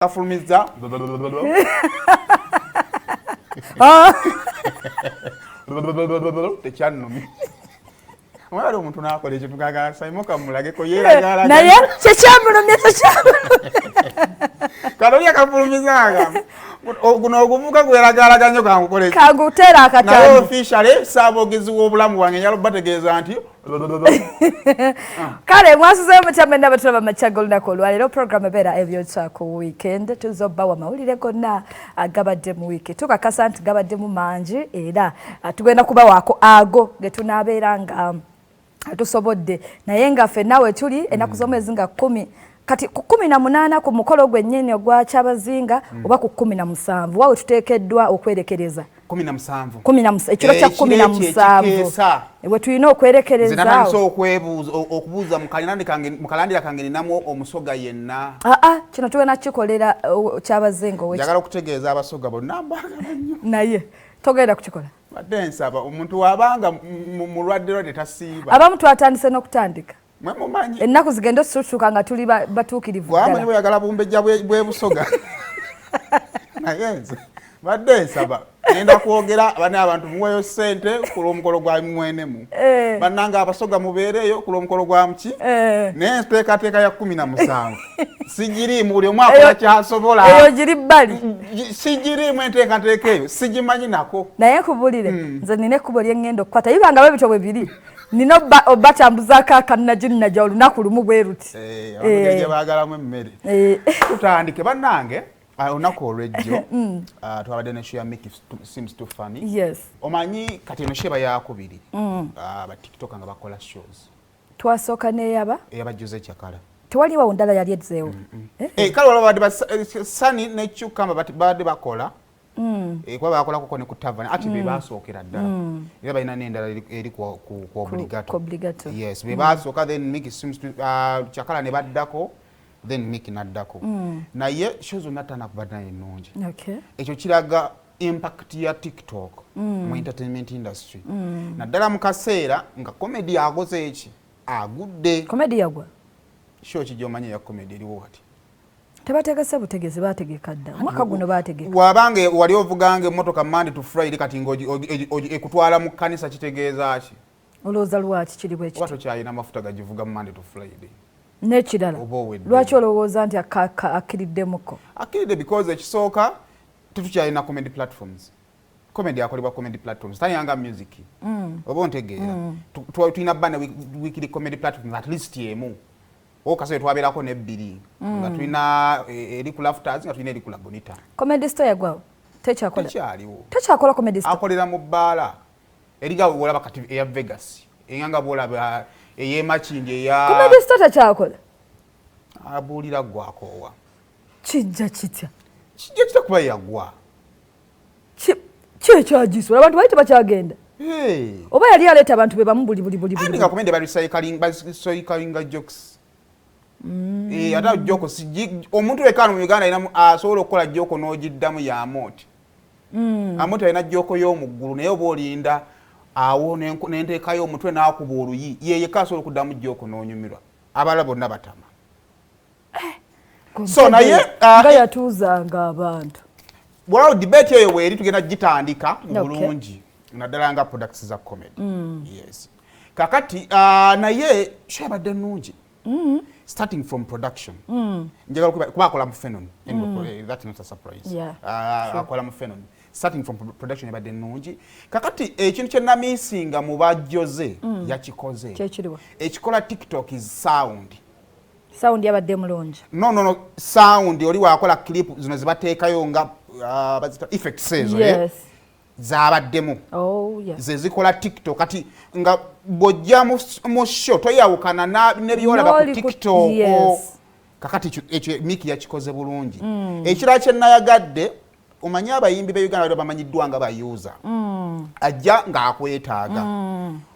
Kafulumiza. Ah. Tekyannumye. Omwali omuntu n'akola ekintu gagala Saimo kamulageko yeeragalaga. Naye kyekyamulumye, kyekyamulumye. Kano oli akafulumiza agamba guno oguvuka gweragalaga nnyo, kangukola eki. Kanguteera Naye akatambi. Officially ssaabogezi w'obulamu bwange, njala obategeeza nti Kale mwasuzeyo mutya mwenna batulaba makya g'olunaku olwaleero? Program ebeera Ebyokya ku Weekend. Tuzza obbawa amawulire gonna agabadde mu wiiki. Tukakasa nti gabaddemu mangi era tugenda kubawaako ago ge tunaabeera nga tusobodde. Naye nga ffenna we tuli ennaku z'omwezi nga 10 kati ku 18 ku mukolo gwennyini ogwa Kyabazinga oba ku 17 wawe tuteekeddwa okwerekereza. 17. Ekiro kya kumi na Ekiro ekyo musanvu ekikeesa. We tulina Nze okwerekereza. Natandise okwebuuza, okubuuza mu kalandira kange, ninamu Omusoga yenna? Aa, kino tugenda kukikolera Kyabazinga ow'eki Njagala okutegeeza Abasoga bonna mbaagala nnyo. Naye togenda kukikola. Badde nsaba omuntu wabanga mulwadde lwadde tasiiba. Abamu twatandise n'okutandika. Mwe mumanyi. Ennaku zigenda osusuka nga tuli batuukirivu Wamanyi ddala. Bweyagala bumbejja bwe Busoga, naye nze badde nsaba ngenda kwogera bane abantu muweyo ssente ku lw'omukolo gwa mwenemu. Bannange Abasoga, mubeereyo ku lw'omukolo gwa muki. Naye enteekateeka ya 17 sigiriimu. Buli omu akola kyasobola. Eyo giri bbali. Sigiriimu enteekateeka eyo, sigimanyi nako. Naye nkubulire, nze nina ekkubo lyeŋŋenda okukwata ibanga bwe bityo bwe biri, nina obatambuzaako akannaginnaja olunaku lumu bwe ruti. Eh, abantu gye baagalamu emmere. Tutandike bannange. Olunaku olwejjo twabadde ne show ya Mickey Seems Too Funny. Omanyi kati eno show eba yakubiri batiktoka nga bakola shows. Twasooka neyaba Eyabajjuza ekyakala. Tewaliwo ndala yali edzeewo? Eh, kale olaba badde Sani ne Cucumber babadde bakola. Kuba bakolakoko ne ku tavern ati be basookera ddala, era balina n'endala eri ku Obligato. Ku Obligato. Yes, be basooka, then Mickey Seems to Kyakala ne baddako, then Mickey n'addako. Naye show zonna ttaano kubadde naye ennungi. Ekyo kiraga impact ya TikTok mu entertainment industry, naddala mu kaseera nga comedy akoze eki, agudde. Comedy yagwa. Show ki gy'omanyi eya comedy eriwo kati? Tebategese butegezi, bategeka dda. Omwaka guno bategeka. Wabanga wali ovuganga emmotoka Monday to Friday, kati nga ekutwala mu kkanisa, kitegeeza ki? Olowooza lwaki kiri bwe Oba kityo? Tokyalina mafuta gagivuga mu Monday to Friday. N'ekirala, Oba owedde. lwaki olowooza nti akkiriddemuko? Akkiridde because ekisooka tetukyalina comedy platforms. Comedy akolebwa comedy platforms, tayanga music. Oba ontegeera? Tulina bana weekly comedy platforms at least emu okaseera twabeerako nebbiri nga tulina eri ku Lafters, nga tulina eri ku Labonita. Comedy Store yagwawo, tekyakola. Tekyaliwo. Tekyakola Comedy Store. Akolera mu bbaala eriga wolaba kati eya Vegas, eyanga bwolaba ey'emakindi eya Comedy Store tekyakola. Abuulira gwakoowa. Kijja kitya? Kijja kitya kuba yagwa? Ki ekyagisula? Abantu bali tebakyagenda. Hey. Oba yali aleeta abantu be bamu buli buli buli Andi buli. Nga comedy barecyclinga jokes. Ate joke omuntu wekka wano mu Uganda alina asobola okukola joke n'ogiddamu y'Amooti. Amooti alina joke y'omuggulu, naye oba olinda awo nenteekayo omutwe n'akuba oluyi, ye yekka asobola okuddamu joke n'onyumirwa. Abalala bonna batama. So naye Nga yatuuzanga abantu. Well, debate eyo weeri tugenda gitandika mu bulungi, naddala nga products za comedy. Yes, kakati naye show yabadde nnungi, starting from production. Njagala kuba akola mu Fenon. Anyway, that's not a surprise. Akola mu Fenon. Starting from production yabadde nnungi. Kakati ekintu kye namisinga mu bajjoze yakikoze. Kyekiriwa? Ekikola TikTok is sound. Sound yabadde mulungi. No, sound oli wakola clip zino zibateekayo nga bazita effects ezo, eh? Yes. Zabaddemu. Oh, yeah. Ze zikola TikTok. Kati nga bw'ojja mu show toyawukana nebyolaba ku N'oli TikTok. Kakati ekyo Miki yakikoze bulungi. Ekirala kye nayagadde, omanyi abayimbi be Uganda bali bamanyiddwa nga bayuuza. Ajja ng'akwetaaga,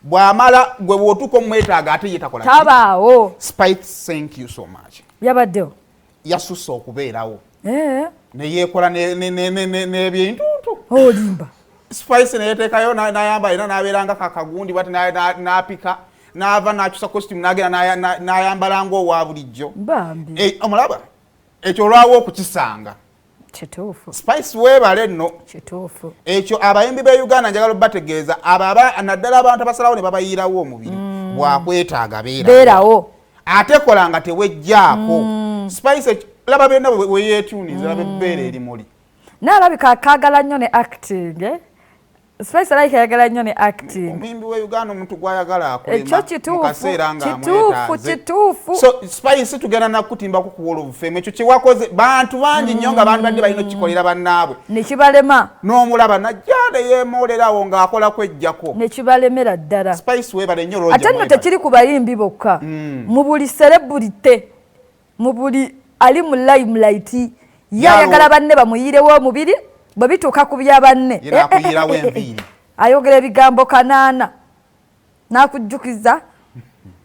bw'amala gwe bw'otuuka omwetaaga ate ye takola ki? Tabaawo. Spice, thank you so much. Yabaddewo. Yasusse okubeerawo. Eh. Neyeekola n'ebintuntu. Olimba. Spice neyeteekayo n'ayamba era n'abeera nga kakagundi bwati n'apika n'ava n'akyusa costume n'agenda n'ayambala ng'owa bulijjo. Bambi. Eh, omulaba. Ekyo olwawo okukisanga. Kituufu. Spice weebale nno. Kituufu. Ekyo abayimbi b'e Uganda njagala obategeeza, naddala abantu abasalawo ne babayiirawo omubiri, bwakwetaaga beerawo. Ate kola nga tewejjaako. Spice laba byonna weyeetuniza, laba ebbeere erimuli. Naalabika akaagala nnyo ne acting, eh? Spice alabika ayagala nnyo ne acting. Omuyimbi we Uganda omuntu gw'ayagala akulema Ekyo kituufu, mu kaseera nga kituufu, amwetaaze. Kituufu. So Spice tugenda nakutimbako ku Wall of Fame. Ekyo kyewakoze bantu bangi nnyo nga bantu badde balina okukikolera bannaabwe. Ne kibalema. N'omulaba najja ne yeemoolerawo ng'akola kwejjako. Ne kibalemera ddala. Spice weebale nnyo, Roger Ate nno mwebale. Tekiri ku bayimbi bokka. Mu buli celebrity, mu buli ali mu limelight, ye ayagala banne bamuyiirewo omubiri, bwe bituuka ku bya banne. Ye n'akuyirawo enviiri. Ayogera ebigambo 800 n'akujjukiza.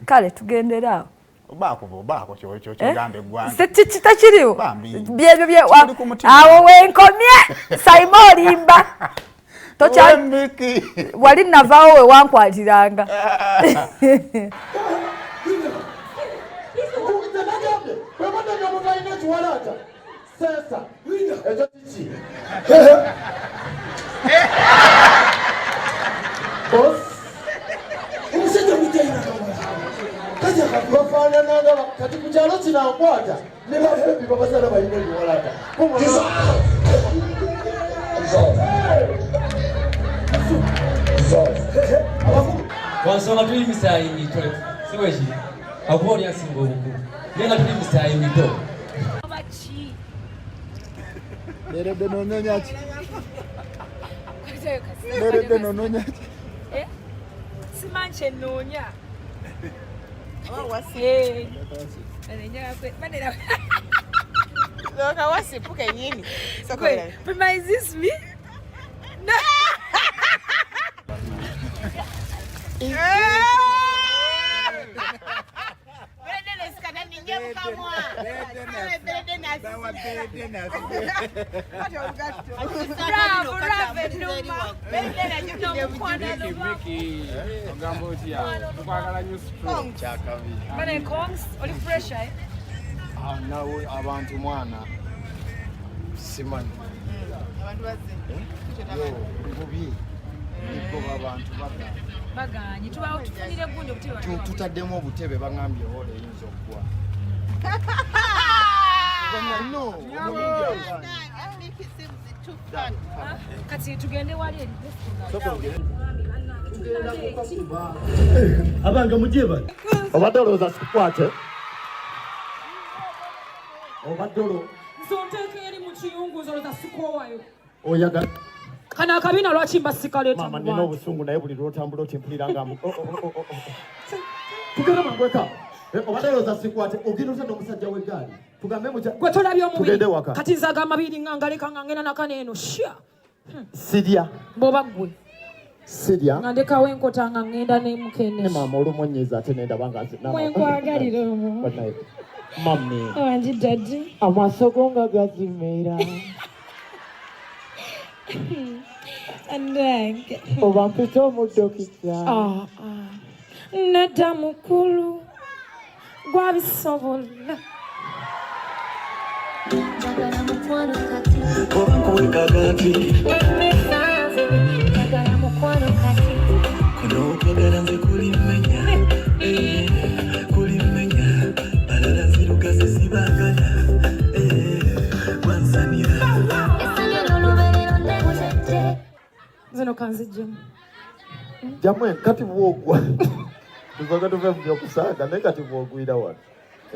Kale tugendere awo. Obaako obaako kyogamba eggwanga. Tekiriwo. Bambi. Byebyo bye Kikuli ku mutima. Awo wenkomye. Saimo olimba. Wembiki. Wali navaawo we wankwatiranga. Ekyo kiki? Boss. Omusajja mujjaina kajja bafaanana nga kati ku kyalo kino ankwata ne babebi babazala balina ebiwalata. Wansonga tuli misaayi mito, si bwe kiri? Akuba oli asinga obukulu, naye nga tuli misaayi mito. Leeredde n'onoonya ki? Leeredde n'onoonya ki? Eh? Simanyi kye nnoonya. Wasipu kennyini. Prima, is this me? No. Bravo, bravo, Numa. Ogamba otya? Tukwagala nnyo strong. Bane Kongs, oli fresh, eh? Ah, nawe abantu mwana simanyi. Abantu bazze. Yo, bubi. Nibbo abantu baganye. Baganye, tubaawo tufunire gundi obutebe. Tutaddemu obutebe bangambye hall eyinza okuggwa. No, Kati tugende wali eri. Abange mujye bano. Obadde olowooza sikukwate? Obadde olowooza. Nze onteeka eri mu kiyungu, nze olowooza sikoowayo. Oyagala. Kano akabiina lwaki mba sikaleeta Maama, mu nina bantu? obusungu naye buli lw'otambula oti mpulira nga oh, oh, oh, oh, oh. Tugende mangu eka. Obadde olowooza sikwate, ogenda otya n'omusajja w'eggaali? Tugambe Gwe tolabye omubiri. Tugende waka. Kati nze agamba biri nga ngaleka nga ngenda nakano eno. Shya. Sirya. Bw'oba ggwe. Sirya. Nga ndekawo enkota nga ngenda ne mukene. Ne maama olumu onnyiiza ate ne ndaba nga nze Mwe nkwagalira omwo. Bannaye. Mami. Wangi daddy. Amaaso go nga gazimera. Andange. Oba mpita omuddokita. Ah, ah. Nedda mukulu. Gwabisobola. Kuno nze kulimenya, eh, kulimenya. Balala nzirugaze sibagala, eh, wansanira. Zino kanzijjemu. Jamwe kati bw'ogwa. Tusooke tuve mu by'okusaaga naye kati bw'ogwira wano.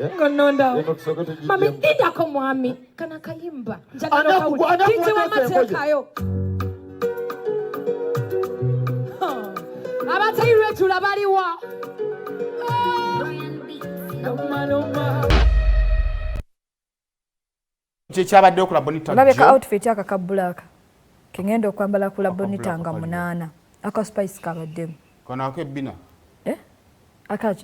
Eh? Nga nnondawo. Eno tusooke tugiggyemu. Mami, ndindako mwami. Kano akayimba. Njagala Ani okawulire. akuwa Titi engoye? w'amateekayo. Abatayirwetula baliwa. Noma, noma. Kye kyabaddewo ku Labonita Olabye ka Joe. outfit aka ka black. Ke ngenda okwambala ku Labonita Aka nga black 8. Aka Spice kabaddemu. Kano ak'ebbina. Eh?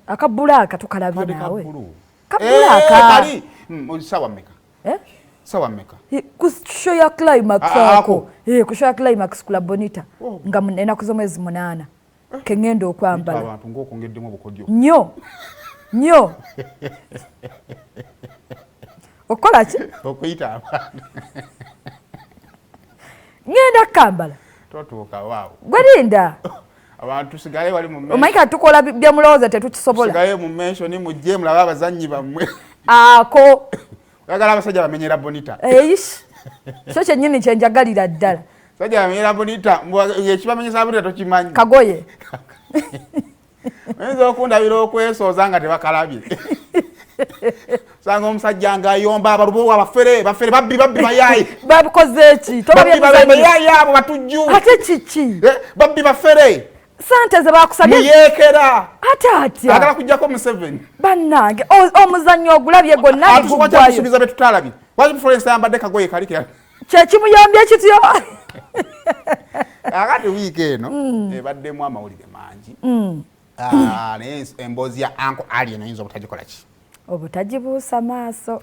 Aka black tukalabye Kali ka naawe. blue. Ka black. Kali. Oli sawa mmeka? Eh? Sawa mmeka? Ku show ya Climax Ah, ako. ako. Ku show ya Climax ku Labonita. Oh. Nga ennaku z'omwezi 8. Ke ngenda okwambala. Abantu ng'okwongeddemu obukodyo. Nnyo. Nnyo. Okukola ki? Okuyita abantu. Ŋŋenda Kampala. Totuuka waawo. Gwe linda. Abantu tusigale wali mu Omanyi kati tukola byemulowooza tetukisobola. Tusigale mu mention, mujje mulabe abazannyi bammwe. Ako. Oyagala abasajja bamenyera Bonita? Eish, kyo kyennyini kyenjagalira ddala. Sajja bamenyera Bonita, ekibamenyesa Bonita tokimanyi. Kagoye. Oyinza okundabira okwesooza nga tebakalabye. Sanga omusajja ng'ayomba abalubo, abafere, bafere, babbi, babbi, bayaayi. Babikoze eki? Babbi, bayayi, abo batujju. Ate kiki? Eh, babbi, bafere. Sente ze bakusabye. Muyeekera. Ate atya? Agala kujjako Museveni. Bannange, omuzannyo ogulabye gwonna ne guggwayo. Atusuubiza bye tutalabye. Lwaki Florence ayambadde kagoye kali kera? Kyekimuyambye kityo. Kakati wiiki eno ebaddemu amawulire mangi. Ah, naye emboozi ya Uncle Alien oyinza obutagikola ki? Obutagibuusa maaso.